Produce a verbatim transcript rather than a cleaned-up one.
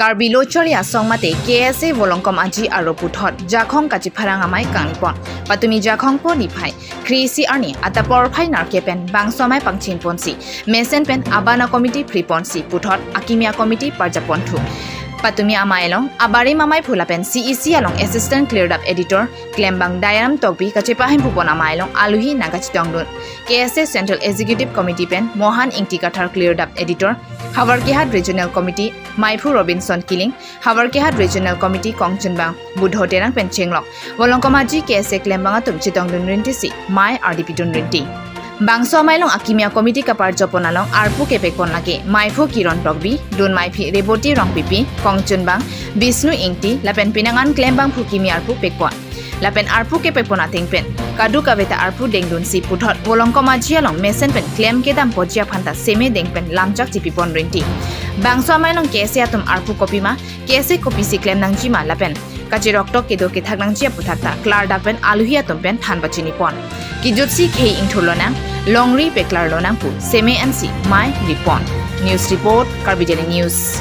Karbi Lo Charli Asong mate K S A Volongkom Aji aro puthot Jakhong kachipharang amei kanglipon. Patumi Jakhong po niphai kre-isi arni adap porphai nerkep pen bangso amei pangchengponsi mesen pen abana committee phriponsi puthot akimi a-committee parjaponthu. Patumi amei along abarim ameiphu lapen C E C along Assistant Cleared Up Editor klembang Dayaram Tokbi kachepahemphu pon amei along aluhi nangkachetongdun K S A Central Executive Committee pen Mohan Ingti Kathar, Cleared Up Editor, Howraghat Regional Committee meiphu Robinson Killing, Howraghat Regional Committee kongchunbang Budho Terang pen chenglok Volongkom Aji K S A klembang atum chetongdun rintisi mei ardipidun rinti. Bangso amei along akimi a-committee kaparjapon along arpu kepekpon lake meiphu Kiron Tokbi, dunmeiphi Reboti Rongpipi, kongchunbang Bishnu Ingti lapen penang an klembangphu kimi arpu pekpon. Lapen arpu kepekpon ateng pen kadokave ta arpu dengdunsi puthot Volongkom Aji along mesen pen klem kedam poji aphanta seme deng pen lamchak chipipon rinti. Bangso amei along K S A atum arpu kopima, K S A kopisi klem nangjima lapen kacheroktok kedo kethak nangji aputhak ta klardak pen aluhi atum pen than pachinipon. Kejutsi khei ingthur lonang, longri peklar lonang pu seme ensi mei ripon. News report, Karbi Daily News.